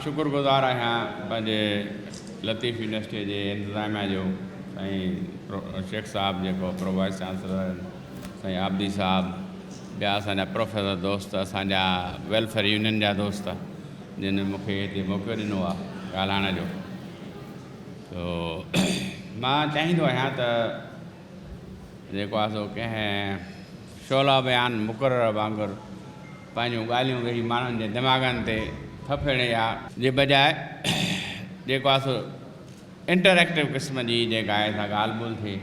شڪر گذار آهيان پنهنجي لطيف يونيورسٽيء جي انتظاميا جو، سائين شيخ صاحب جيڪو پرو وائيس چانسلر آهن، سائين عابدي صاحب، ٻيا اسان جا پروفيسر دوست، اسان جا ويلفيئر يونين جا دوست جن مون کي هتي موقعو ڏنو آهي ڳالهائڻ جو. تو مان چاهيندو آهيان ته جيڪو آهي سو ڪنهن شعله بيان مقرر وانگر پنهنجون ڳالهيون ويهي ماڻهن جي دماغن تي ٿڦيڙي يا جي بجاء جيڪو آهي سو انٽر ايڪٽو قسم جي جيڪا آهي سا ڳالهه ٻولهه ٿئي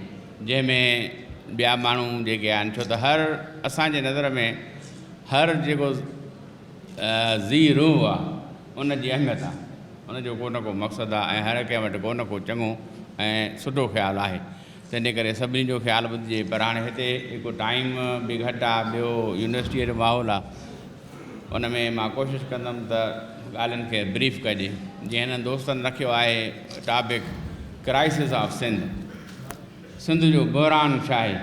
جنهن ۾ ٻيا ماڻهو جيڪي آهن ڇو ته هر اسان جي نظر ۾ هر جيڪو ذي روح آهي ان جي اهميت آهي ان جو ڪو نه ڪو مقصد آهي ۽ هر ڪنهن وٽ ڪو نه ڪو چڱو ۽ سٺو خيال آهي تنهنجي ڪري سڀني جو خيال ٻڌجي پر هاڻي هتي هڪ ٽائيم به گهٽ آ ٻيو يونيورسٽيء جو ماحول آ ان ۾ مان ڪوشش ڪندم ته ڳالهين کي بريف ڪجي جيئن هنن دوستن رکيو آهي topic crisis of Sindh Sindh جو بحران ڇا آهي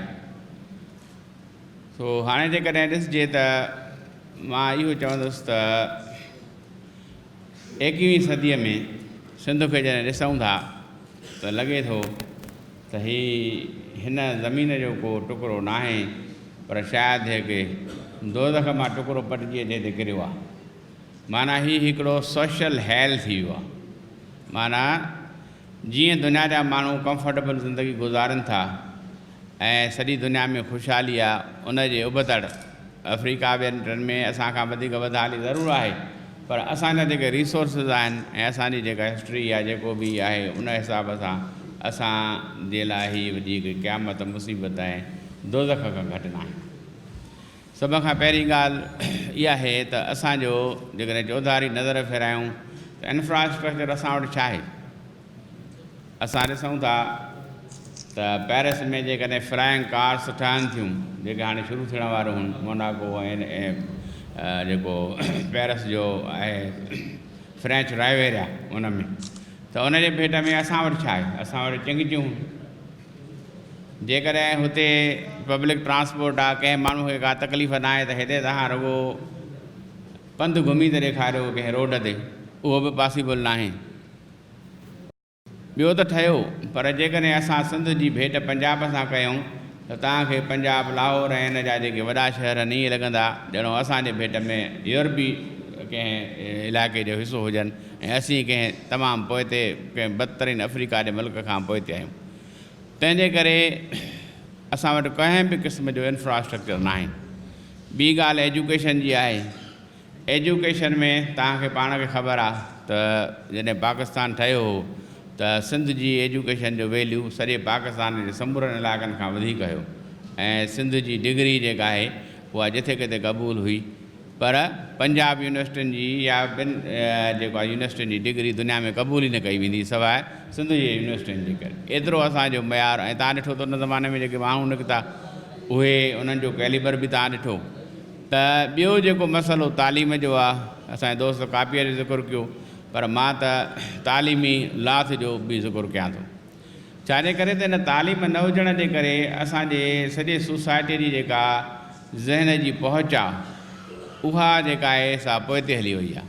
سو هاڻي جيڪڏهن ڏسجي ته مان اهو چوندس ته ايڪويهين صديء ۾ سنڌ کي جڏهن ڏسون ٿا ته لڳي ٿو ته هي هن زمين جو ڪو ٽڪرو ناهي پر شايد هڪ دوزخ مان ٽڪرو پٽجي اچي هتي ڪريو آهي. معنيٰ هي هڪڙو سوشل هيل ٿي ويو آهي. معنيٰ جيئن دنيا جا ماڻهو ڪمفرٽيبل زندگي گذارين ٿا ۽ سڄي دنيا ۾ خوشحالي آ ان جي ابتڙ آفريڪا ٻين ٽن ۾ اسان کان وڌيڪ بدحالي ضرور آهي پر اسان جا جيڪي ريسورسز آهن ۽ اسان جي جيڪا هسٽري يا جيڪو به آهي ان حساب سان اسان جي لاء هي وڏي هڪ قيامت مصيبت ۽ دوزخ کان گهٽ ناهي. سڀ کان پهرين ڳالهه اها آهي ته اسان جو جيڪڏهن چوڌاري نظر ڦيرايون ته انفراسٽرڪچر اسان وٽ ڇا آهي؟ اسان ڏسون ٿا ته پئرس ۾ جيڪڏهن فلائنگ ڪارس ٺهن ٿيون جيڪي هاڻي شروع ٿيڻ واريون هن موناڪو ۽ جيڪو پئرس جو آهي فرينچ رائيويريا ان ۾ ته ان جي ڀيٽ ۾ اسان وٽ ڇا آهي؟ اسان وٽ چنگچيون جيڪڏهن هتي پبلڪ ٽرانسپورٽ آ ڪنهن ماڻهو کي ڪا تڪليف ناهي ته هتي توهان رڳو پنڌ گهمي ته ڏيکاريو ڪنهن روڊ تي اهو به پاسيبل ناهي. ٻيو ته ٺهيو پر جيڪڏهن اسان سنڌ جي ڀيٽ پنجاب سان ڪيون ته توهان کي پنجاب، لاهور ۽ ان جا جيڪي وڏا شهر آهن ائين لڳندا ڄڻو اسان جي ڀيٽ ۾ يورپي ڪنهن علائقي جو حصو هجن ۽ اسين ڪنهن تمام پوئتي ڪنهن بدترين افريقا جي ملڪ کان پوئتي آهيون. تنهن جي ڪري اسان وٽ ڪنهن به قسم جو انفراسٽرڪچر ناهي. ٻي ڳالهه ايجوڪيشن جي آهي. ايجوڪيشن ۾ توهان کي پاڻ کي خبر آ ته جڏهن پاڪستان ٺهيو هو ته سنڌ جي ايجوڪيشن جو ويليو سڄي پاڪستان جي سمورن علائقن کان وڌيڪ هيو ۽ سنڌ جي ڊگري جيڪا آهي اها جٿي ڪٿي قبول هئي پر پنجاب يونيورسٽين جي يا ٻين جيڪو آهي يونيورسٽين جي ڊگري دنيا ۾ قبول ئي نه ڪئي ويندي سواء سنڌ جي يونيورسٽين جي ڪري ايترو اسان جو معيار ۽ توهان ڏٺو ته ان زماني ۾ جيڪي ماڻهو نڪتا اهي انهن جو ڪيليبر به توهان ڏٺو ته ٻيو جيڪو مسئلو تعليم جو آ اسان جي دوست ڪاپيء جو ذڪر ڪيو پر مان ته تعليمي لاٿ جو به ذڪر ڪيان ٿو ڇا جي ڪري ته ان تعليم نه هجڻ جي ڪري اسان جي سڄي سوسائٽيء جي جيڪا ذهن جي پهچ آ اها جيڪا آهي سا پوئتي هلي وئي آ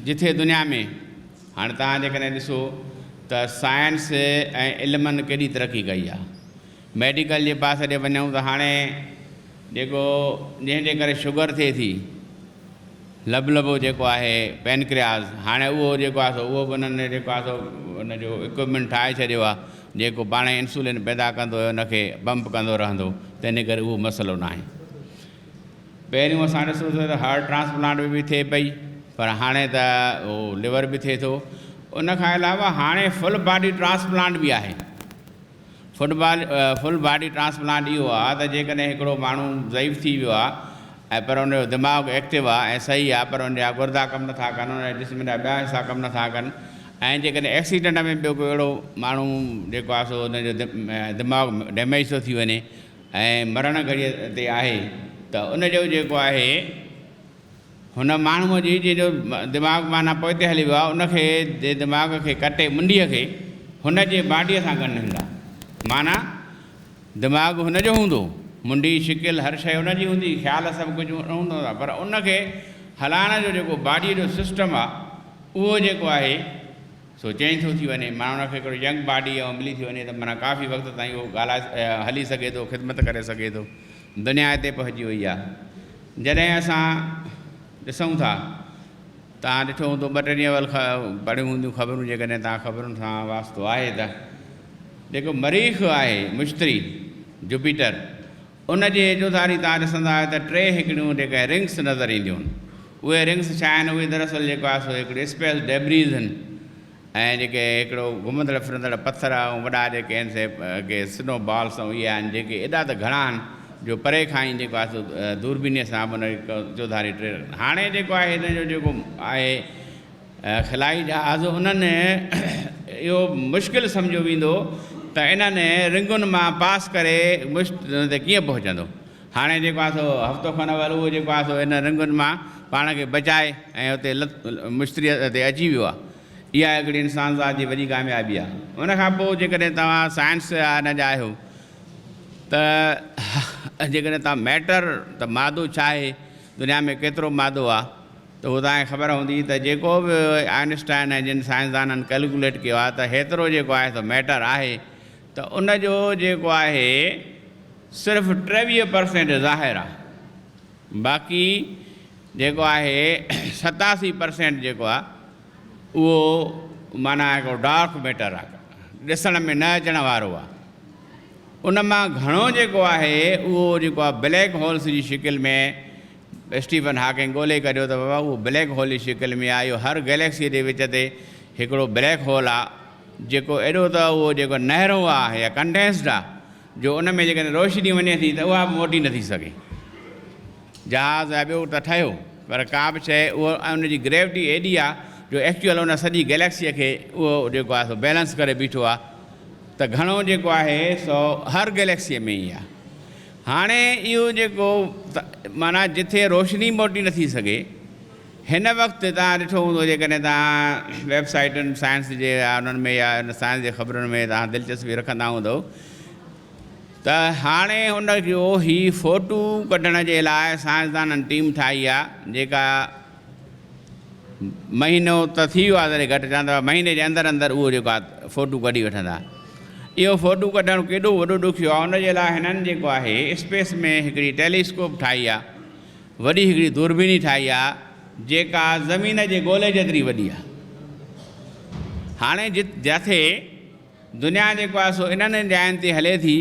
جٿي دنيا ۾ هاڻي توهان جيڪڏهن ڏسو ته سائنس ۽ علمن ڪيڏي ترقي ڪئي آ ميڊيڪل جي پاسي ڏي وڃون ته هاڻي جيڪو جنهن جي ڪري شگر ٿئي ٿي لبلبو جيڪو آهي پينڪرياز هاڻي اهو جيڪو آهي سو اهو به انهن جيڪو آهي سو ان جو اڪوپمينٽ ٺاهي ڇڏيو آهي جيڪو پاڻ انسولين پيدا ڪندو ان کي پمپ ڪندو رهندو تنهن ڪري اهو مسئلو ناهي پهريون اسان ڏسو ته هارٽ ٽرانسپلانٽ به ٿئي پئي پر هاڻي ته اهو ليور به ٿئي ٿو ان کان علاوه هاڻي فل باڊي ٽرانسپلانٽ به آهي فٽبال فل باڊي ٽرانسپلانٽ اهو آ ته جيڪڏهن هڪڙو ماڻهو ضعيف ٿي ويو آ ۽ پر ان جو دماغ ايڪٽو آ ۽ صحيح آ پر ان جا گردا ڪم نٿا ڪن ان جي جسم جا ٻيا حصا ڪم نٿا ڪن ۽ جيڪڏهن ايڪسيڊنٽ ۾ ٻيو ڪو اهڙو ماڻهو جيڪو آ سو ان جو دماغ ڊيميج ٿو ٿي وڃي ۽ مرڻ گهڙيء تي آهي ته ان جو جيڪو آهي هن ماڻهوء جي جنهن جو دماغ معنيٰ پوئتي هلي ويو آهي، ان کي جي دماغ کي ڪٽي منڍيء کي هن جي باڊيء سان ڳنڍيندا. معنيٰ دماغ هن جو هوندو، منڍي، شڪل، هر شيء ان جي هوندي، خيال سڀ ڪجهه هوندو پر ان کي هلائڻ جو جيڪو باڊيء جو سسٽم آهي اهو جيڪو آهي سو چينج ٿو ٿي وڃي معنيٰ ان کي هڪڙو ينگ باڊي ۽ ملي ٿي وڃي ته معنيٰ ڪافي وقت تائين اهو ڳالهائي هلي سگهي ٿو خدمت ڪري سگهي ٿو دنيا هتي پهچي وئي آهي جڏهن اسان ڏسون ٿا توهان ڏٺو هوندو ٻه ٽي ڏينهن اول پڙهيون هونديون خبرون جيڪڏهن توهان خبرن سان واسطو آهي ته جيڪو مريخ آهي مشتري جوپيٽر ان جي چوڌاري توهان ڏسندا آهيو ته ٽي هڪڙيون جيڪي رنگس نظر اينديون آهن. اهي رنگس ڇا آهن؟ اهي دراصل جيڪو آهي سو هڪڙي اسپيس ڊيبريز آهن ۽ جيڪي هڪڙو گهمندڙ ڦرندڙ پٿر ۽ وڏا جيڪي آهن سي ڪي سنو بالس ۽ اهي آهن جيڪي ايڏا ته گهڻا آهن جو پري کان ئي جيڪو آهي سو دوربينيء سان به ان جي چوڌاري ٽي هاڻي جيڪو آهي هن جو جيڪو آهي خلائي جهاز انهن اهو مشڪل سمجهيو ويندو ته انهن رنگن مان پاس ڪري مشت تي ڪيئن پهچندو. هاڻي جيڪو آهي سو هفتو کن اول اهو جيڪو آهي سو انهن رنگن مان پاڻ کي بچائي ۽ اتي مشتريء تي اچي ويو آهي. اها هڪڙي انسانذات جي وڏي ڪاميابي آهي. ان کان پوء جيڪڏهن توهان سائنس جا ان جا آهيو ته جيڪڏهن توهان ميٽر ته مادو ڇا آهي، دنيا ۾ ڪيترو مادو آهي، ته اهو توهان کي خبر هوندي ته جيڪو به آئنسٽائن ۽ جن سائنسدانن ڪئلڪوليٽ ڪيو آهي ته هيترو جيڪو آهي سو ميٽر آهي ته ان جو جيڪو آهي صرف 23 پرسينٽ ظاهر آهي باقي جيڪو آهي 87 پرسينٽ جيڪو آهي اهو معنيٰ هڪڙو ڊارڪ ميٽر آهي ڏسڻ ۾ نه اچڻ وارو آهي ان مان گهڻو جيڪو آهي اهو جيڪو آهي بليڪ هولس جي شڪل ۾ اسٽيفن هاڪنگ ڳولي ڪڍيو ته بابا اهو بليڪ هول جي شڪل ۾ آهي، اهو هر گئليڪسيء جي وچ تي هڪڙو بليڪ هول آهي، جيڪو ايڏو ته اهو جيڪو نهرو آهي يا ڪنڊينسڊ آهي جو ان ۾ جيڪڏهن روشني وڃي ٿي ته اها به موٽي نٿي سگهي. جهاز يا ٻيو ته ٺهيو پر ڪا به شيء اهو ۽ ان جي گريوٽي ايڏي آهي جو ايڪچوئل ان سڄي گئليڪسيء کي اهو جيڪو آهي سو بيلنس ڪري بيٺو آهي ته گهڻو جيڪو آهي سو هر گئليڪسيء ۾ ئي آهي. هاڻي اهو جيڪو معنيٰ جٿي روشني موٽي نٿي سگهي، هن وقت توهان ڏٺو هوندو جيڪڏهن توهان ويب سائيٽن سائنس جي يا انهن ۾ يا ان سائنس جي خبرن ۾ توهان دلچسپي رکندا هوندؤ ته هاڻي ان جو هي فوٽو ڪڍڻ جي لاء سائنسدانن ٽيم ٺاهي آهي جيڪا مهينو ته ٿي ويو آهي ذري گهٽ چون ٿا مهيني جي اندر اندر اهو جيڪو آهي فوٽو ڪڍي وٺندا. اهو فوٽو ڪڍڻ ڪيڏو وڏو ڏکيو آهي ان جي لاء هنن جيڪو آهي اسپيس ۾ هڪڙي ٽيليسڪوپ ٺاهي آهي وڏي هڪڙي دوربيني ٺاهي آهي جيڪا زمين جي گولي جيتري وڏي آهي. هاڻي جٿي دنيا جيڪو آهي سو انهن جاين تي هلي ٿي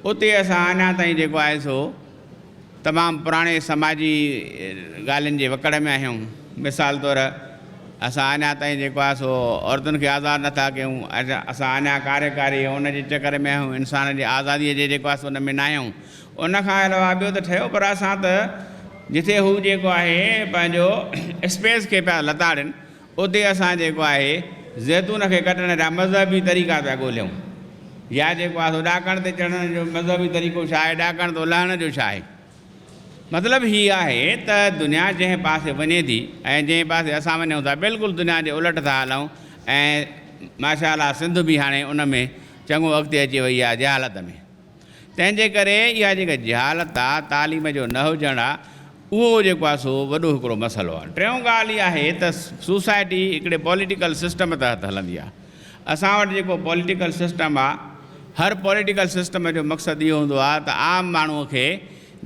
اتي اسان اڃا تائين جيڪو آهي سو تمام پراڻي سماجي ڳالهين جي وڪڙ ۾ آهيون. مثال طور اسان اڃا تائين جيڪو آهي سو عورتن کي آزاد نٿا ڪيون، اسان اڃا ڪاري ڪاري ان جي چڪر ۾ آهيون، انسان جي آزاديء جي جيڪو آهي سو ان ۾ ناهيون. ان کان علاوه ٻيو ته ٺهيو پر اسان ته جتي هو جيڪو آهي پنهنجو اسپيس کي پيا لتاڙين اتي اسان جيڪو آهي زيتون کي ڪٽڻ جا مذهبي طريقا پيا ڳوليون يا جيڪو آهي سو ڏاڪڻ تي چڙهڻ جو مذهبي طريقو ڇا آهي، ڏاڪڻ تي لهڻ جو ڇا آهي. مطلب هي آهي ته دنيا جنهن پاسي وڃي ٿي ۽ جنهن پاسي اسان وڃون ٿا بلڪل دنيا جي الٽ ٿا هلون ۽ ماشاء الله سنڌ به هاڻي ان ۾ چڱو اڳتي اچي وئي آهي جهالت ۾. تنهن جي ڪري اها جيڪا جهالت آ، تعليم جو نه هجڻ آ، اهو جيڪو آ سو وڏو هڪڙو مسئلو آ. ٽيون ڳالهه اها آهي ته سوسائٽي هڪڙي پوليٽيڪل سسٽم تحت هلندي آ. اسان وٽ جيڪو پوليٽيڪل سسٽم آ، هر پوليٽيڪل سسٽم جو مقصد اهو هوندو آ ته عام ماڻهوء کي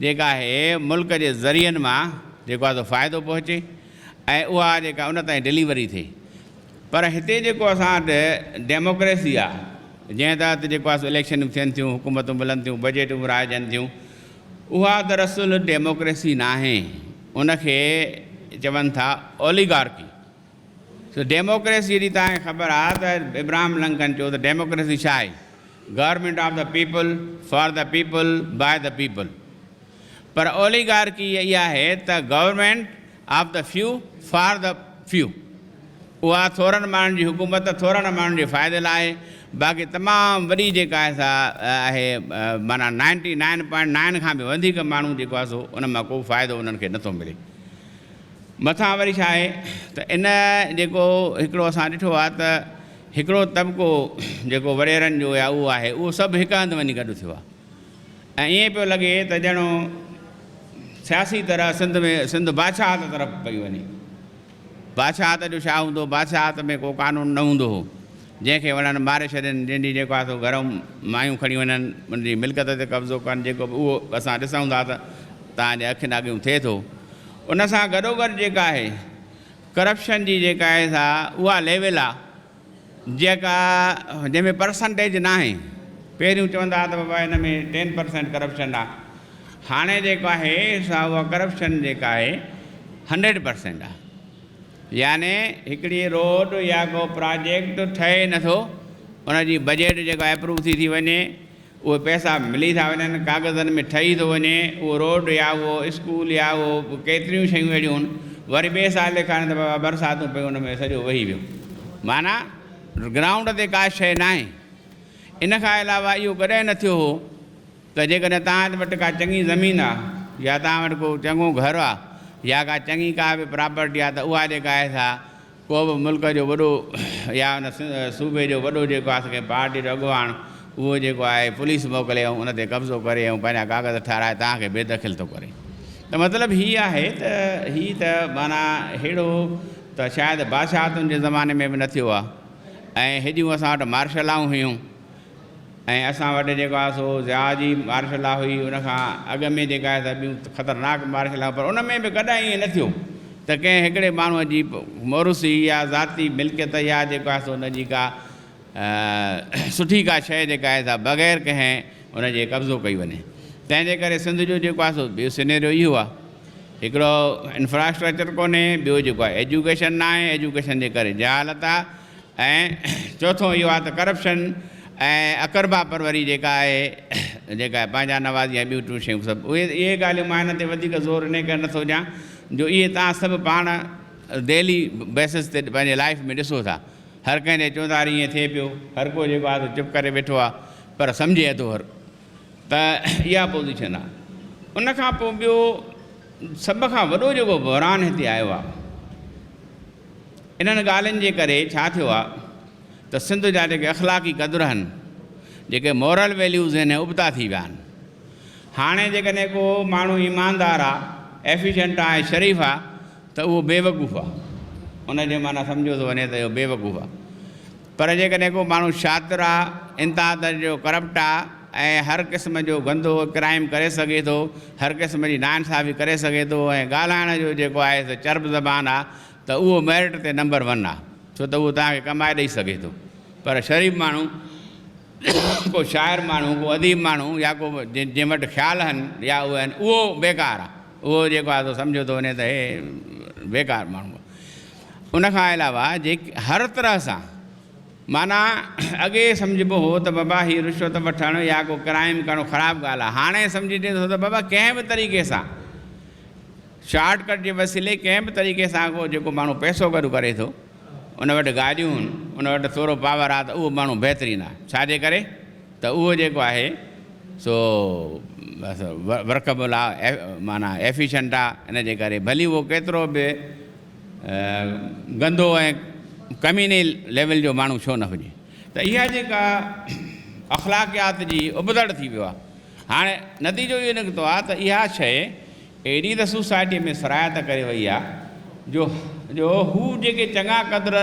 جيڪا آهي ملڪ جي ذريعن مان جيڪو آ سو فائدو پهچي ۽ اها جيڪا ان تائين ڊليوري ٿئي. پر هتي جيڪو اسان وٽ ڊيموڪريسي آ، جنهن تحت جيڪو آ سو اليڪشنون ٿين ٿيون، حڪومتون ملن ٿيون، بجيٽون ورهائجن ٿيون، اها دراصل ڊيموڪريسي ناهي، ان کي چون ٿا اوليگارڪي. سو ڊيموڪريسي جي توهان کي خبر آ ته ابراهم لنڪن چيو ته ڊيموڪريسي ڇا آهي؟ Government of the people, for the people, by the people. پر اوليگارڪي اها آهي ته government of the few, for the few. اها ٿورن ماڻهن جي حڪومت ٿورن ماڻهن جي فائدي لاء آهي، باقي تمام وڏي جيڪا آهي سا آهي معنيٰ نائنٽي نائن پوائنٽ نائن کان به وڌيڪ ماڻهو جيڪو آهي سو ان مان ڪو فائدو انهن کي نٿو ملي. مٿان وري ڇا آهي ته ان جيڪو هڪڙو اسان ڏٺو آهي ته هڪڙو طبقو جيڪو وڏيرن جو يا اهو آهي اهو سڀ هڪ هنڌ وڃي گڏ ٿيو آهي ۽ ائين پيو لڳي ته ڄڻو سياسي طرح سنڌ ۾ سنڌ بادشاهت طرف پئي وڃي. بادشاهت جو ڇا هوندو هو؟ بادشاهت ۾ ڪو قانون نه هوندو هو. جنهن کي وڻن ماري ڇڏين، جنهن جي جيڪو آهي سو گهرئون مايون کڻي وڃن، ان جي ملڪيت تي قبضو ڪن، جيڪو به اهو اسان ڏسون ٿا ته توهان جي اکين اڳيون ٿئي ٿو. ان سان گڏوگڏ جيڪا آهي ڪرپشن جي جيڪا آهي سا اها ليول آهي جيڪا جنهن ۾ پرسنٽيج ناهي. پهريون چوندا هئا ته بابا ان ۾ ٽين پرسنٽ ڪرپشن آهي. هاڻي جيڪو آهي سا اها ڪرپشن جيڪا آهي هنڊريڊ پرسنٽ آهي. يعني هڪڙي روڊ يا ڪو پراجيڪٽ ٺهي نٿو ان جي بجيٽ جيڪا اپروو ٿي ٿي وڃي اهي پئسا ملي ٿا وڃن ڪاغذن ۾ ٺهي ٿو وڃي اهو روڊ يا اهو اسڪول يا اهو ڪيتريون شيون اهڙيون آهن وري ٻئي سال ڏيکارين ته بابا برساتون پيون ان ۾ سڄو وهي ويو معنيٰ گرائونڊ تي ڪا شيء ناهي ان کان علاوه اهو ڪڏهن نه ٿيو هو ته جيڪڏهن توهان وٽ ڪا چڱي زمين آ يا توهان وٽ ڪو چڱو گهر آ يا ڪا چڱي ڪا به پراپرٽي آ ته اها جيڪا آهي سا ڪو به ملڪ جو وڏو يا ان صوبي جو وڏو جيڪو آهي سو ڪنهن پارٽي جو اڳواڻ اهو جيڪو آهي پوليس موڪلي ۽ ان تي قبضو ڪري ۽ پنهنجا ڪاغذ ٺهرائي توهان کي بي دخل ٿو ڪري ته مطلب هي آهي ته هي ته معنيٰ ههڙو ته شايد بادشاهتن جي زماني ۾ به نه ٿيو آ ۽ هيڏيون اسان وٽ مارشلائون هيون ۽ اسان وٽ جيڪو آهي سو ضياء جي مارشل لا هئي ان کان اڳ ۾ جيڪا آهي سا ٻيون خطرناڪ مارشل لا پر ان ۾ به ڪڏهن ائين نه ٿيو ته ڪنهن هڪڙي ماڻهوء جي موروثي يا ذاتي ملڪيت يا جيڪو آهي سو ان جي ڪا سٺي ڪا شيء جيڪا آهي سا بغير ڪنهن ان جي قبضو ڪئي وڃي. تنهن جي ڪري سنڌ جو جيڪو آهي سو ٻيو سينيريو اهو آهي. هڪڙو انفراسٽرڪچر ڪونهي، ٻيو جيڪو آهي ايجوڪيشن ناهي، ايجوڪيشن جي ڪري جهالت آهي ۽ چوٿون اهو آهي ته ڪرپشن ۽ اقربا پروري جيڪا آهي جيڪا پنهنجا نوازي ۽ ٻيون ٽيون شيون سڀ اهي اهي ڳالهيون مان هن تي وڌيڪ زور انهي ڪري نٿو ڏيان جو اهي توهان سڀ پاڻ ڊيلي بيسس تي پنهنجي لائيف ۾ ڏسو ٿا هر ڪنهن جي چوڌاري ائين ٿئي پيو هر ڪو جيڪو آهي سو چپ ڪري ويٺو آهي پر سمجهي ٿو هر ته اها پوزيشن آهي. ان کان پوء ٻيو سڀ کان وڏو جيڪو بحران هتي آيو آهي انهن ڳالهين جي ڪري ڇا ٿيو آهي ته سنڌ جا جيڪي اخلاقي قدر آهن جيڪي مورل ويليوز آهن ابتا ٿي ويا آهن. هاڻي جيڪڏهن ڪو ماڻهو ايماندار آهي، ايفيشنٽ آهي ۽ شريف آهي ته اهو بيوقوف آهي. ان جي معنيٰ سمجهيو ٿو وڃي ته اهو بيوقوف آهي. پر جيڪڏهن ڪو ماڻهو شاطر آ، انتها درجي جو ڪرپٽ آ ۽ هر قسم جو گندو ڪرائيم ڪري سگهي ٿو، هر قسم جي ناانصافي ڪري سگهي ٿو ۽ ڳالهائڻ جو جيڪو آهي سو چرب زبان آ ته اهو ميرٽ تي نمبر ون آ ڇو ته اهو توهان کي ڪمائي ڏئي سگهي ٿو. پر شريف ماڻهو، ڪو شاعر ماڻهو، ڪو اديب ماڻهو يا ڪو جنهن وٽ خيال آهن يا اهي آهن اهو بيڪار آ. اهو جيڪو آهي سو سمجهيو ٿو وڃي ته هي بيڪار ماڻهو آ. ان کان علاوه جيڪي هر طرح سان معنيٰ اڳي سمجهبو هو ته بابا هي رشوت وٺڻ يا ڪو ڪرائيم ڪرڻ خراب ڳالهه آهي هاڻي سمجهجي ٿو ته بابا ڪنهن به طريقي سان شارٽ ڪٽ جي وسيلي ڪنهن به طريقي سان ڪو جيڪو ماڻهو پئسو گڏ ڪري ٿو ان وٽ گاڏيون آهن ان وٽ ٿورو پاور آهي ته اهو ماڻهو بهترين آهي ڇا جي ڪري ته اهو جيڪو آهي سو بس ورڪبل آهي معنيٰ ايفيشنٽ آهي ان جي ڪري ڀلي اهو ڪيترو به گندو ۽ ڪميني ليول جو ماڻهو ڇو نه هجي ته اها جيڪا اخلاقيات جي ابتڙ ٿي ويو آهي هاڻي نتيجو اهو نڪتو آهي ته اها شيء اهڙي ته سوسائٽيء ۾ سرايت ڪري وئي آهي جو جو هو جيڪي چڱا قدر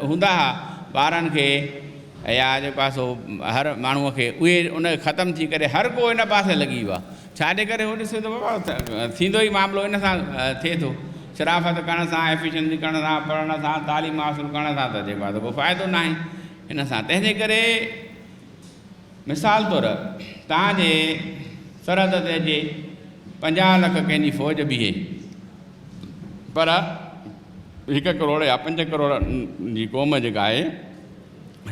هوندا هئا ٻارن کي يا جيڪو آهي سو هر ماڻهوء کي اهي ان ختم ٿي ڪري هر ڪو ان پاسي لڳي ويو آهي ڇا جي ڪري هو ڏسي ٿو بابا ٿيندو ئي معاملو ان سان ٿئي ٿو شرافت ڪرڻ سان ايفيشنسي ڪرڻ سان پڙهڻ سان تعليم حاصل ڪرڻ سان ته جيڪو آهي سو ڪو فائدو ناهي ان سان تنهن جي ڪري مثال طور توهان جي سرحد تي اچي 50 لک ڪنهن جي فوج بيهي پر هڪ ڪروڙ يا پنج ڪروڙ جي قوم جيڪا آهي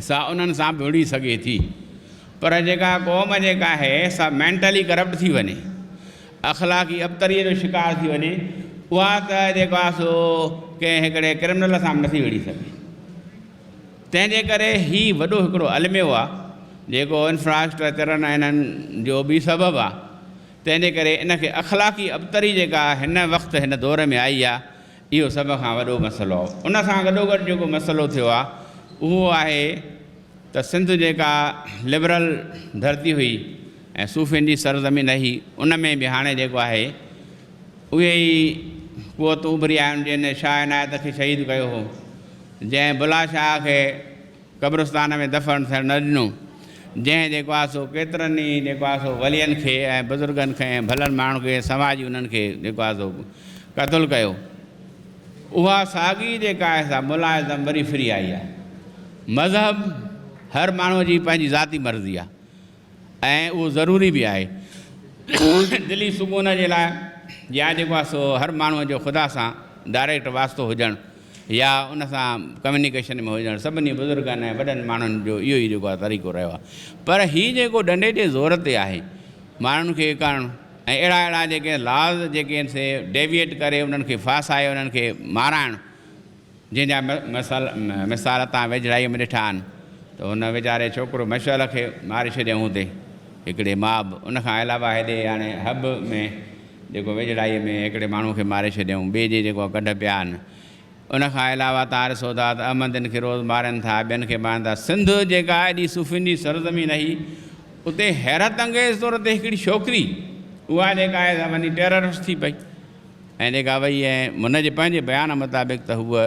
سا انهن سان به وڙهي سگهي ٿي پر جيڪا قوم جيڪا آهي سا مينٽلي ڪرپٽ ٿي وڃي اخلاقي ابتريء جو شڪار ٿي وڃي اها ته جيڪو آهي سو ڪنهن هڪڙي ڪرمنل سان به نٿي وڙهي سگهي تنهن جي ڪري هي وڏو هڪڙو الميو آهي جيڪو انفراسٽرڪچرن ۽ انهن جو به سبب آهي تنهن جي ڪري ان کي اخلاقي ابتري جيڪا هن وقت هن دور ۾ آئي آهي اهو سڀ کان وڏو مسئلو آهي. ان سان گڏوگڏ جيڪو مسئلو ٿيو آهي اهو آهي ته سنڌ جيڪا لبرل ڌرتي هئي ۽ صوفين جي سرزمين رهي ان ۾ به هاڻي جيڪو آهي اهي ئي قوتون اڀري آيون جن شاهه عنايت کي شهيد ڪيو هو، جنهن بلا شاهه کي قبرستان ۾ دفن ٿيڻ نه ڏنو، جنهن جيڪو آهي سو ڪيترن ئي جيڪو آهي سو ولين کي ۽ بزرگن کي ۽ ڀلن ماڻهن کي سماجي انهن کي جيڪو آهي سو قتل ڪيو. اها ساڳي جيڪا آهي سا ملاحظم وري ڦري آئي آهي. مذهب هر ماڻهوء جي پنهنجي ذاتي مرضي آهي. ۽ اهو ضروري به آهي دلي سڪون جي لاء يا جيڪو آهي سو هر ماڻهوء جو خدا سان ڊائريڪٽ واسطو هجڻ يا ان سان ڪميونيڪيشن ۾ هجڻ سڀني بزرگن ۽ وڏن ماڻهن جو اهو ئي جيڪو آهي طريقو رهيو آهي پر هي جيڪو ڏنڊي جي زور تي آهي ماڻهن کي ڪرڻ ۽ اهڙا اهڙا جيڪي لاز جيڪي آهن سي ڊيويئيٽ ڪري انهن کي ڦاسائي انهن کي مارائڻ جنهن جا مثال توهان ويجهڙائيء ۾ ڏٺا آهن ته هن ويچاري ڇوڪرو مشعل کي ماري ڇڏيائون هتي هڪڙي ماب ان کان علاوه هيڏي هاڻي حب ۾ جيڪو ويجهڙائيء ۾ هڪڙي ماڻهوء کي ماري ڇڏيائون ٻئي جي جيڪو ڪڍ پيا آهن ان کان علاوه توهان ڏسو ٿا ته احمدين کي روز مارين ٿا ٻين کي مارين ٿا سنڌ جيڪا ايڏي صوفين جي سرزمين هئي اتي حيرت انگيز طور تي هڪڙي ڇوڪري اها جيڪا آهي سا وڃي ٽيررسٽ ٿي پئي. ۽ جيڪا وئي ۽ هن جي پنهنجي بيان مطابق ته هوء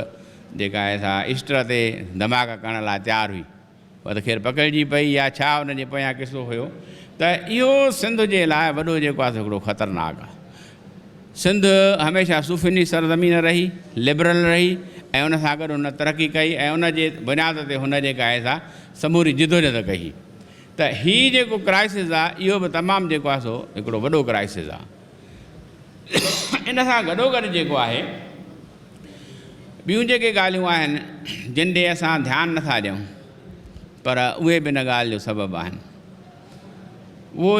جيڪا آهي سا ايسٽر تي ڌماڪا ڪرڻ لاء تيار هئي پر ته خير پڪڙجي پئي يا ڇا ان جي پويان قصو هيو ته اهو سنڌ جي لاء وڏو جيڪو آهي سو هڪڙو خطرناڪ آهي. سنڌ هميشه صوفين جي سرزمين رهي، لبرل رهي ۽ ان سان گڏ هن ترقي ڪئي ۽ ان جي بنياد تي هن جيڪا آهي سا سموري جدوجهد ڪئي ته هي جيڪو ڪرائسز آهي اهو به تمام جيڪو آهي سو هڪڙو وڏو ڪرائسز آهي. ان سان گڏوگڏ جيڪو آهي ٻيون جيڪي ڳالهيون آهن جن ڏي اسان ڌيان نٿا ڏيون پر اهي به ان ڳالهه جو سبب آهن اهو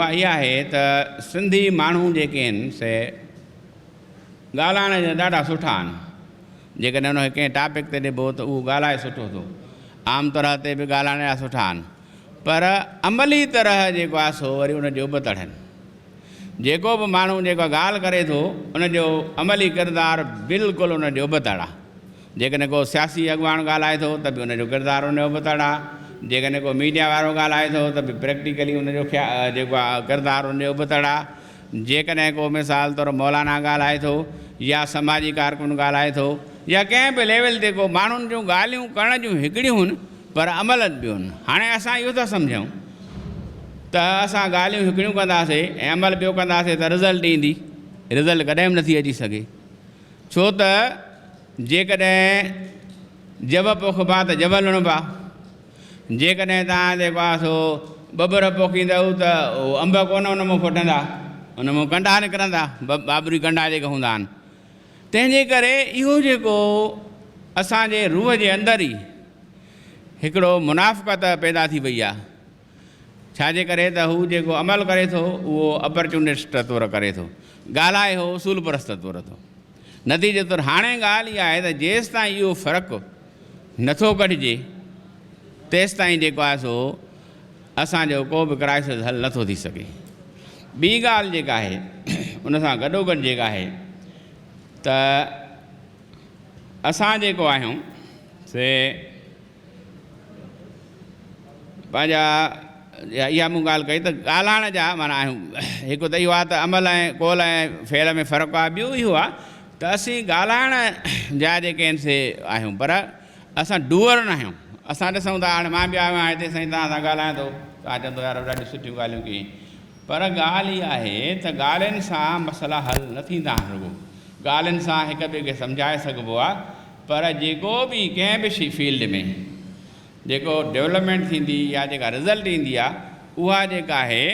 اها آهي ته سنڌي ماڻهو جيڪي آهن سي ڳالهائڻ جا ڏاڍا سٺا آهن جيڪڏهن ان کي ڪنهن ٽاپڪ تي ڏبو ته اهو ڳالهائي سٺو ٿو عام طرح تي به ڳالهائڻ جا سٺا آهن پر عملي طرح جيڪو آهي سو وري ان جي ابتڙ آهن جيڪو به ماڻهو جيڪا ڳالهه ڪري ٿو ان جو عملي ڪردار بلڪل ان جي ابتڙ آهي. جيڪڏهن ڪو سياسي اڳواڻ ڳالهائي ٿو ته به ان جو ڪردار ان جي ابتڙ آهي. جيڪڏهن ڪو ميڊيا وارو ڳالهائي ٿو ته به پريڪٽيڪلي ان جو جيڪو آهي ڪردار ان جي ابتڙ آهي. جيڪڏهن ڪو مثال طور مولانا ڳالهائي ٿو يا سماجي ڪارڪن ڳالهائي ٿو يا ڪنهن به ليول تي ڪو ماڻهن جون ڳالهيون ڪرڻ جون هڪڙيون هن پر عمل ٻيو هن. هاڻي اسان اهو ٿا سمجهون ته اسان ڳالهيون هڪڙيون ڪنداسين ۽ عمل ٻيو ڪنداسين ته رزلٽ ايندي. رزلٽ ڪڏهن به نٿي اچي سگهي. ڇو ته جيڪڏهن جب پوکبا ته جب لڻبا. جيڪڏهن توهان جيڪو آهي سو ٻٻر پوکيندؤ ته اهو انب ڪونه ان مان ڦٽندا، ان مان ڪنڊا نڪرندا، ٻاٻري ڪنڊا جيڪي هوندا آهن. تنهن جي ڪري اهو جيڪو اسان جي روح جي اندر ئي هڪڙو منافقت پيدا ٿي وئي آهي، ڇا جي ڪري ته هو جيڪو عمل ڪري ٿو اهو اپرچونسٽ طور ڪري ٿو، ڳالهائي هو اصول پرست طور ٿو. نتيجي طور هاڻي ڳالهه اها آهي ته جيستائين اهو فرق نٿو ڪڍجي تيستائين جيڪو آهي سو اسان جو ڪو به ڪرائسز حل نٿو ٿي سگهي. ٻي ڳالهه جيڪا آهي ان سان گڏوگڏ جيڪا آهي ته اسان جيڪو آهيون سي پنهنجا اها مون ڳالهه ڪئي ته ڳالهائڻ جا معنيٰ آهيون هڪ ته اهو آهي ته عمل ۽ قول ۽ فعل ۾ فرق آهي ٻيو اهو آهي ته اسين ڳالهائڻ جا جيڪي آهن سي آهيون پر اسان ڊوئر نه آهيون اسان ڏسون ٿا هاڻي مان به آيو آهيان هتي سائين توهان سان ڳالهايان ٿو توهان چوندو يار ڏاڍيون سٺيون ڳالهيون ڪيئي پر ڳالهه اها آهي ته ڳالهين سان مسئلا حل نه ٿيندا آهن رڳو ڳالهين سان هڪ ٻئي کي سمجهائي سگهبو آهي پر جيڪو به ڪنهن به شي فيلڊ ۾ جيڪو ڊولپمينٽ ٿيندي يا جيڪا رزلٽ ايندي آهي اها جيڪا آهي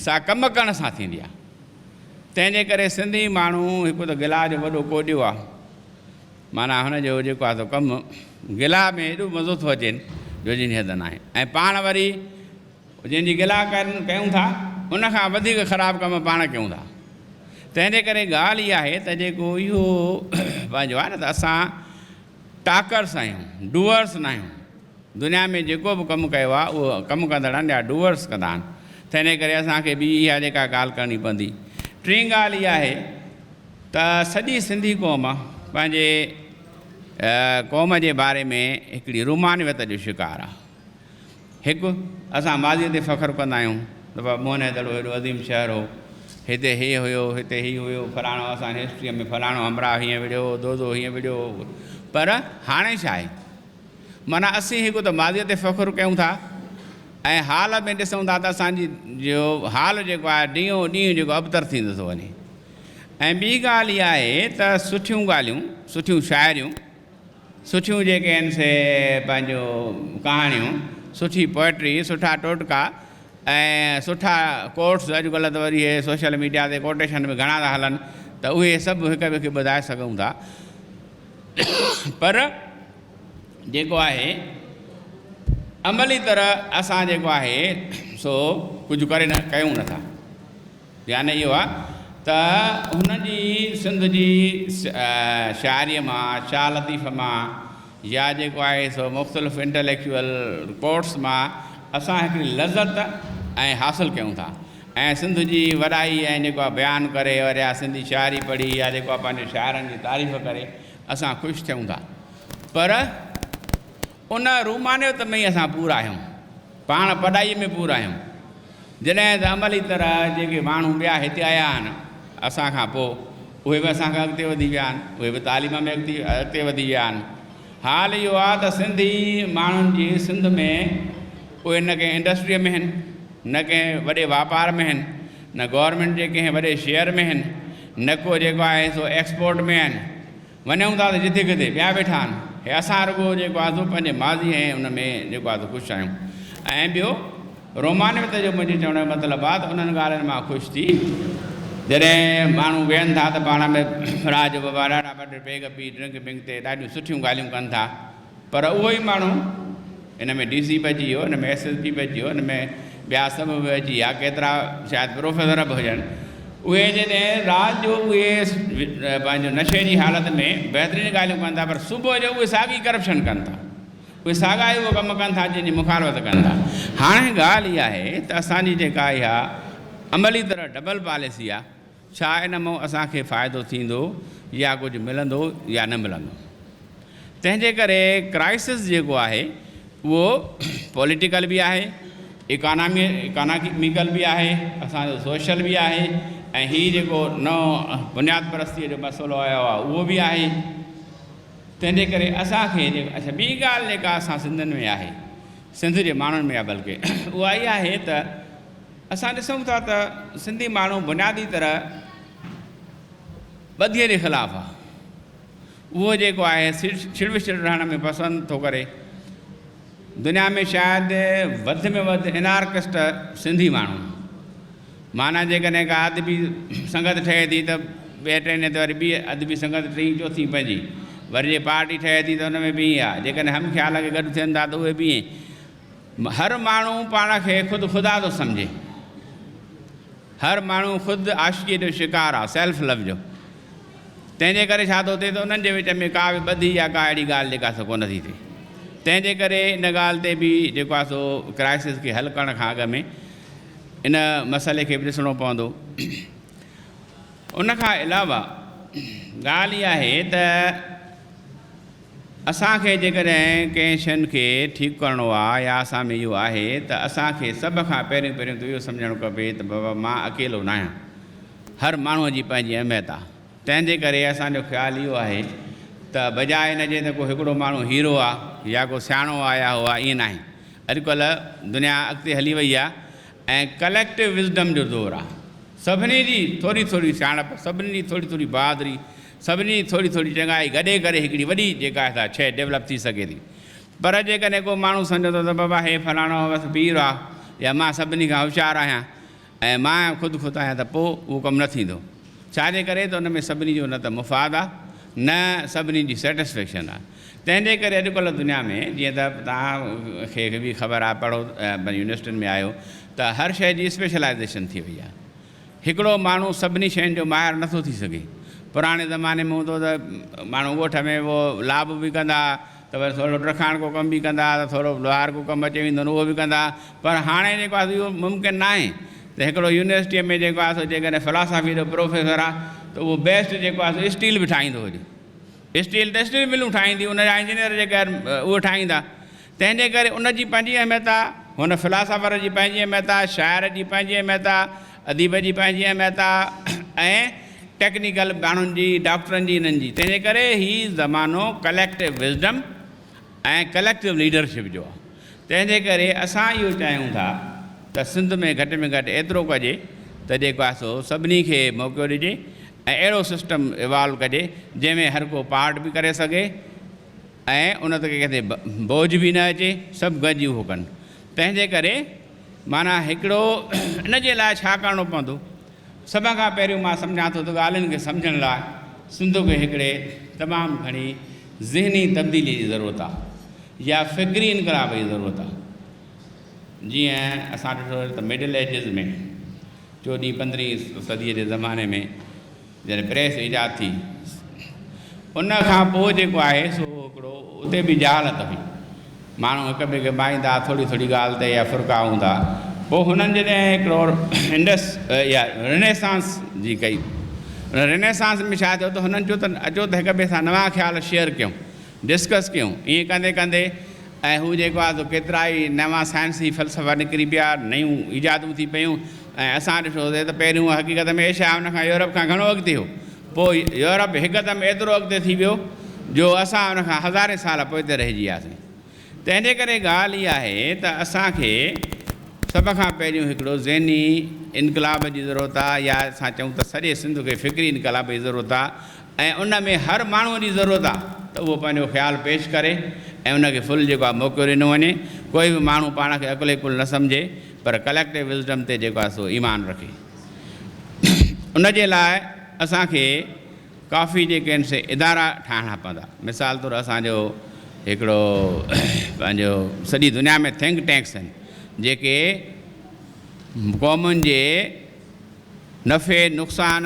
سا ڪم ڪرڻ سان ٿيندي آهي تنهن جي ڪري سنڌي ماڻهو هڪ ته گلا جو وڏو ڪوڏيو آهي معنيٰ هن جو جيڪو آهي سو ڪم گلا ۾ ايڏو مزو ٿو اچين جو جنهن جي حد ناهي ۽ پاڻ وري جنهن جي گلا ڪيون ٿا ان کان وڌيڪ خراب ڪم پاڻ ڪيون ٿا تنهن جي ڪري ڳالهه اها آهي ته جيڪو اهو پنهنجو آهي نه ته اسان ٽاڪرس آهيون ڊوئرس نه آهيون دنيا ۾ جيڪو به ڪم ڪيو آهي اهو ڪم ڪندڙن يا ڊوئرس ڪندا آهن تنهن جي ڪري اسان کي ٻي اها جيڪا ڳالهه ڪرڻي پوندي ٽين ڳالهه اها آهي ته سڄي سنڌي قوم پنهنجي قوم جي باري ۾ هڪڙي رومانويت جو شڪار آهي هڪ، اسان ماضيء تي فخر ڪندا آهيون ته بابا موهن جو دڙو هيڏو عظيم شهر هو. هتي هي هيو، هتي هي هيو، فلاڻو اسان جي هسٽريء ۾ فلاڻو همراهه هيئن وڙهيو هو، دودو هيئن وڙهيو هو، پر هاڻي ڇا آهي؟ معنيٰ اسين هڪ ته ماضيء تي فخر ڪيون ٿا ۽ حال ۾ ڏسون ٿا ته اسان جي جو حال جيڪو آهي ڏينهون ڏينهن جيڪو ابتر ٿيندو ٿو وڃي ۽ ٻي ڳالهه اها آهي ته سٺيون ڳالهيون، سٺيون شاعريون، سٺيون جيڪي آهن سي پنهنجو ڪهاڻيون، سٺي پوئٽري، سٺا ٽوٽڪا ۽ سٺا ڪوٽس اڄڪلهه ته وري اهي سوشل ميڊيا تي ڪوٽيشن به گهڻا ٿا هلن ته اهي سڀ هڪ ٻئي کي ٻڌائي سگهون ٿا پر جيڪو آهي عملي طرح اسان جيڪو آهي سو ڪجهه ڪري نه ڪيون نٿا. يعني اهو آهي ته هن جي سنڌ جي شاعريء مان، شاهه لطيف مان يا جيڪو آهي سو مختلف انٽليڪچوئل ڪورس مان اسان هڪڙي لذت ۽ حاصل ڪيون ٿا ۽ سنڌ جي وڏائي ۽ جيڪو آهي بيان ڪري وري يا سنڌي شاعري پڙهي يا جيڪو آهي پنهنجي شاعرن جي تعريف ڪري اسان خوش ٿيون ٿا پر ان رومانيت ۾ ئي اسان پورا آهيون. پاڻ پڏائيء ۾ پورا آهيون. جڏهن ته عملي طرح جيڪي ماڻهو ٻيا هتي آيا آهن، اسان کان پوء، اهي به اسان کان اڳتي وڌي ويا آهن، اهي به تعليم ۾ اڳتي وڌي ويا آهن. حال اهو آهي ته سنڌي ماڻهن جي سنڌ ۾ اهي نه ڪنهن انڊسٽريء ۾ آهن، نه ڪنهن وڏي واپار ۾ آهن، نه گورنمينٽ جي ڪنهن وڏي شيئر ۾ آهن، نه ڪو جيڪو آهي سو ايڪسپورٽ ۾ آهن. وڃون ٿا ته جتي ڪٿي ٻيا ويٺا آهن. هي اسان رڳو جيڪو آهي سو پنهنجي ماضي ۽ ان ۾ جيڪو آهي سو خوش آهيون ۽ ٻيو رومانويت جو منهنجي چوڻ جو مطلب آهي ته انهن ڳالهين مان خوش ٿي جڏهن ماڻهو ويهن ٿا ته پاڻ ۾ رات جو بابا ڏاڍا ٻه ٽي پيگ پي ڊرنڪ بنڪ تي ڏاڍيون سٺيون ڳالهيون ڪن ٿا پر اهو ئي ماڻهو ان ۾ ڊي سي به اچي ويو، ان ۾ ايس ايس پي به اچي ويو، ان ۾ ٻيا سڀ به اچي ويا، ڪيترا شايد پروفيسر به هجن، اهي جڏهن رات جو اهي پنهنجو نشي جي حالت ۾ بهترين ڳالهيون ڪن ٿا پر صبح جو اهي ساڳي ڪرپشن ڪن ٿا، اهي ساڳا ئي اهو ڪم ڪن ٿا جنهن جي مخالفت ڪن ٿا. هاڻي ڳالهه اها آهي ته اسان جي جيڪا اها عملي طرح ڊبل پاليسي آهي، ڇا ان مان اسان کي فائدو ٿيندو يا ڪجهه ملندو يا نه ملندو؟ تنهن جي ڪري ڪرائسس جيڪو آهي اهو پوليٽيڪل به آهي، اڪاناميڪل به آهي، اسان جو سوشل به آهي ۽ هي جيڪو نئون بنياد پرستيء جو مسئلو آيو آهي اهو به آهي. تنهن جي ڪري اسان کي اڇا ٻي ڳالهه جيڪا اسان سنڌين ۾ آهي، سنڌ جي ماڻهن ۾ آهي بلڪه اها اها آهي ته اسان ڏسون ٿا ته سنڌي ماڻهو بنيادي طرح ٻڌيء جي خلاف آهي. اهو جيڪو آهي ڇڙ وڇڙ رهڻ ۾ پسند ٿو ڪري. دنيا ۾ شايد وڌ ۾ وڌ انارڪسٽ سنڌي ماڻهو. معنيٰ جيڪڏهن ڪا ادبي سنگت ٺهي ٿي ته ٻئي ٽئين ڏينهن تي وري ٻي ادبي سنگت ٽين چوٿين پنهنجي. وري جي پارٽي ٺهي ٿي ته ان ۾ به ائين آهي. جيڪڏهن هم خيال کي گڏ ٿين ٿا ته اهي به ائين. هر ماڻهو پاڻ کي خود خدا ٿو سمجهي. هر ماڻهو خود عاشقيء جو شڪار آهي، سيلف لو جو. تنهن جي ڪري ڇا ٿو ٿئي ته انهن جي وچ ۾ ڪا به ٻڌي يا ڪا اهڙي ڳالهه جيڪا سو ڪونه ٿي ٿئي. تنهن جي ڪري ان ڳالهه تي به جيڪو آهي سو ڪرائسس کي حل ڪرڻ کان اڳ ۾ ان مسئلي کي به ڏسڻو پوندو. ان کان علاوه ڳالهه اها آهي ته اسان کي جيڪڏهن ڪنهن شين کي ٺيڪ ڪرڻو آ يا اسان ۾ اهو آهي ته اسان کي سڀ کان پهريون پهريون ته اهو سمجهڻ کپي ته بابا مان اڪيلو ناهيان هر ماڻهوء جي پنهنجي اهميت آ تنهن جي ڪري اسان جو خيال اهو آهي ته بجاء ان جي ته ڪو هڪڙو ماڻهو هيرو آ يا ڪو سياڻو آ يا هو آ ائين ناهي اڄڪلهه دنيا اڳتي هلي وئي آ ۽ ڪليڪٽو وزڊم جو دور آ سڀني جي ٿوري ٿوري سياڻپ سڀني جي ٿوري ٿوري بهادري سڀني جي ٿوري ٿوري چڱائي گڏي ڪري هڪڙي وڏي جيڪا آهي سا شيء ڊولپ ٿي سگهي ٿي. پر جيڪڏهن ڪو ماڻهو سمجهندو ته بابا هي فلاڻو بس پير آ يا مان سڀني کان هوشيار آهيان ۽ مان خود خود آهيان ته پوء اهو ڪم نه ٿيندو. ڇا جي ڪري ته ان ۾ سڀني جو نه ته مفاد آ نه سڀني جي سيٽسفيڪشن آ. تنهن جي ڪري اڄڪلهه دنيا ۾ جيئن ته توهان کي به خبر آ پڙهو يونيورسٽين ۾ آهيو ته هر شيء جي اسپيشلائيزيشن ٿي وئي آ. هڪڙو ماڻهو سڀني شين جو ماهر نٿو ٿي سگهي. پراڻي زماني ۾ هوندو ته ماڻهو ڳوٺ ۾ اهو لاڀ به ڪندا ها ته وري ٿورو ڊکاڻڪو ڪم به ڪندا ها ته ٿورو لوهارڪو ڪم اچي ويندو اهو به ڪندا ها پر هاڻي جيڪو آهي سو اهو ممڪن ناهي ته هڪڙو يونيورسٽيء ۾ جيڪو آهي سو جيڪڏهن فلاسافي جو پروفيسر آهي ته اهو بيسٽ جيڪو آهي سو اسٽيل به ٺاهيندو هجي. اسٽيل ته اسٽيل ملون ٺاهيندي ان جا انجنيئر جيڪي آهن اهي ٺاهيندا. تنهن جي ڪري ان جي پنهنجي اهميت آ، هن فلاسافر جي پنهنجي اهميت آ، شاعر جي پنهنجي اهميت آ، اديب جي پنهنجي اهميت آ ۽ ٽيڪنيڪل ماڻهن جي، ڊاڪٽرن جي انهن جي. تنهنجي ڪري هي زمانو ڪليڪٽو وزڊم ۽ ڪليڪٽو ليڊرشپ جو آ. تنهنجي ڪري اسان اهو چاهيون ٿا ته سنڌ ۾ گهٽ ۾ گهٽ ايترو ڪجي ته جيڪو آهي سو سڀني کي موقعو ڏجي ۽ اهڙو سسٽم ايوالو ڪجي جنهن ۾ هر ڪو پارٽ به ڪري سگهي ۽ ان تي ڪنهن تي بوجهه به نه اچي، سڀ گڏجي اهو ڪن. تنهنجي ڪري معنيٰ هڪڙو ان جي لاء ڇا ڪرڻو پوندو؟ سڀ کان پهريون مان سمجهان ٿو ته ڳالهين کي سمجهڻ لاء سنڌ کي هڪڙي تمام گهڻي ذهني تبديلي جي ضرورت آهي يا فڪري انقلاب جي ضرورت آهي. جيئن اسان ڏٺو ته مڊل ايجز ۾ چوڏهين پندرهين صديء جي زماني ۾ جڏهن پريس ايجاد ٿي ان کان پوء جيڪو آهي سو هڪڙو اتي به جهالت هئي. ماڻهو هڪ ٻئي کي ڀائيندا ها ٿوري ٿوري ڳالهه تي يا فرقا هوندا ها. پوء هنن جڏهن هڪڙو انڊس يا رينيسانس جي ڪئي ان رينيسانس ۾ ڇا ٿيو ته هنن چيو ته اچو ته هڪ ٻئي سان نوان خيال شيئر ڪيون ڊسڪس ڪيون ائين ڪندي ڪندي ۽ هو جيڪو آهي سو ڪيترائي نوان سائنسي فلسفا نڪري پيا، نيون ايجادون ٿي پيون ۽ اسان ڏٺوسي ته پهريون حقيقت ۾ ايشيا ان کان يورپ کان گهڻو اڳتي هو. پوء يورپ هڪدم ايترو اڳتي ٿي ويو جو اسان ان کان هزارين سال پوئتي رهجي وياسين. تنهن جي ڪري ڳالهه اها آهي ته اسان کي سڀ کان پهريون هڪڙو ذهني انقلاب جي ضرورت آهي يا اسان چئون ته سڄي سنڌ کي فڪري انقلاب جي ضرورت آهي ۽ ان ۾ هر ماڻهوء جي ضرورت آهي ته اهو پنهنجو خيال پيش ڪري ۽ ان کي فل جيڪو آهي موقعو ڏنو وڃي. ڪوئي به ماڻهو پاڻ کي عقل ڪل نه سمجهي پر ڪليڪٽو وزڊم تي جيڪو آهي سو ايمان رکي. ان جي لاء اسان کي ڪافي جيڪي آهن سي ادارا ٺاهڻا پوندا. مثال طور اسان جو هڪڙو پنهنجو سڄي دنيا ۾ ٿنڪ ٽينڪس آهن جيڪي قومن جي نفعي، نقصان،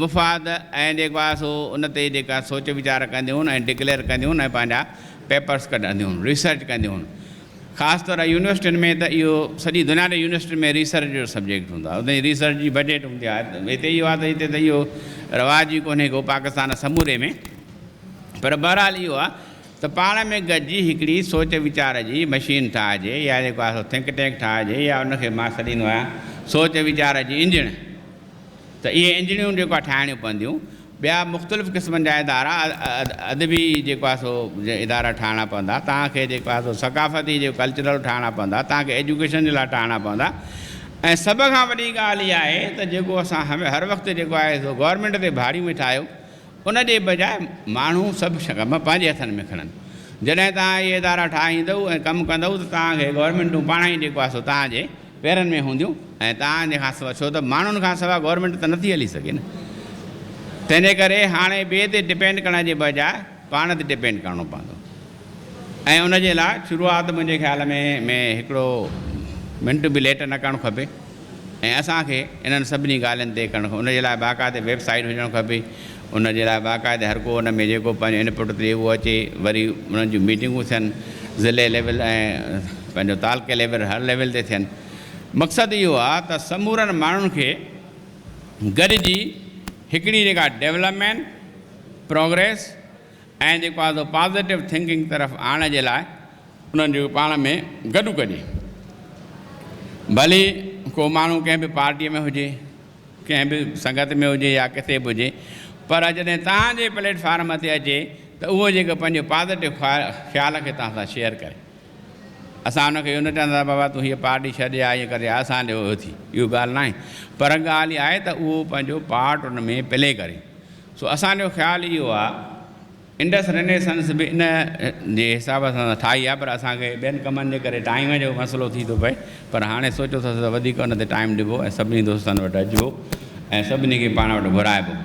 مفاد ۽ جيڪو آهي سو ان تي جيڪا سوچ ويچار ڪنديون ۽ ڊڪليئر ڪنديون ۽ پنهنجا پيپرس ڪڍنديون، ريسرچ ڪنديون. خاص طور يونيورسٽين ۾ ته اهو سڄي دنيا جي يونيورسٽين ۾ ريسرچ جو سبجيڪٽ هوندو آهي، اتي ريسرچ جي بجيٽ هوندي آهي. هتي اهو آهي ته هتي ته اهو رواج ئي ڪونهي ڪو پاڪستان سموري ۾ پر بهرحال اهو آهي ته پاڻ ۾ گڏجي هڪڙي سوچ ويچار جي مشين ٺاهجي يا جيڪو آهي سو ٿنڪ ٽينڪ ٺاهجي يا ان کي مان سڏيندو آهيان سوچ ويچار جي انجڻ ته اهي انجڻيون جيڪو آهي ٺاهڻيون پونديون ٻيا مختلف قسمن جا ادارا ادبي جيڪو آهي سو ادارا ٺاهڻا پوندا توهان کي جيڪو آهي سو ثقافتي جيڪو ڪلچرل ٺاهڻا پوندا توهان کي ايجوڪيشن جي لاء ٺاهڻا پوندا ۽ سڀ کان وڏي ڳالهه اها آهي ته جيڪو اسان هر وقت جيڪو آهي سو گورنمينٽ تي ڀاڙيون ويٺا آهيو ان جي بجاء ماڻهو سڀ ڪم پنهنجي هٿن ۾ کڻن. جڏهن توهان اهي ادارا ٺاهيندؤ ۽ ڪم ڪندؤ ته توهان کي گورنمينٽون پاڻ ئي جيڪو آهي سو توهان جي پيرن ۾ هونديون ۽ توهان جي کان سواء ڇو ته ماڻهن کان سواء گورنمينٽ ته نٿي هلي سگهي نه. تنهن جي ڪري هاڻي ٻئي تي ڊپينڊ ڪرڻ جي بجاء پاڻ تي ڊپينڊ ڪرڻو پوندو ۽ ان جي لاء شروعات منهنجي خيال ۾ ۾ هڪڙو منٽ به ليٽ نه ڪرڻ کپي. ۽ اسان کي انهن سڀني ڳالهين تي ڪرڻ ان جي لاء باقاعدي ويب سائيٽ هجڻ کپي ان جي لاء باقاعدي هر ڪو ان ۾ جيڪو پنهنجو انپٽ ڏئي اهو اچي وري انهن جون ميٽنگون ٿين ضلعي ليول ۽ پنهنجو تعلقي ليول هر ليول تي ٿين مقصد اهو آهي ته سمورن ماڻهن کي گڏجي هڪڙي جيڪا ڊولپمينٽ پروگريس ۽ جيڪو آهي سو پازيٽو ٿنڪنگ طرف آڻڻ جي لاء انهن جو پاڻ ۾ گڏ ڪجي. ڀلي ڪو ماڻهو ڪنهن به پارٽيء ۾ هجي، ڪنهن به سنگت ۾ هجي يا ڪٿي به هجي پر جڏهن توهان جي پليٽ فارم تي اچي ته اهو جيڪو پنهنجو پازيٽو خيال کي توهان سان شيئر ڪري. اسان ان کي اهو نه چوندا ته بابا تون هيء پارٽي ڇڏ يا ائين ڪر يا اسان ڏي اهو ٿي. اهو ڳالهه ناهي پر ڳالهه اها آهي ته اهو پنهنجو پارٽ ان ۾ پلي ڪري. سو اسان جو خيال اهو آهي انڊس رينيسنس به ان جي حساب سان ته ٺاهي آهي پر اسان کي ٻين ڪمن جي ڪري ٽائيم جو مسئلو ٿي ٿو پئي پر هاڻي سوچيو اٿس ته وڌيڪ ان تي ٽائيم ڏبو ۽ سڀني دوستن وٽ اچبو ۽ سڀني کي پاڻ وٽ گهرائبو.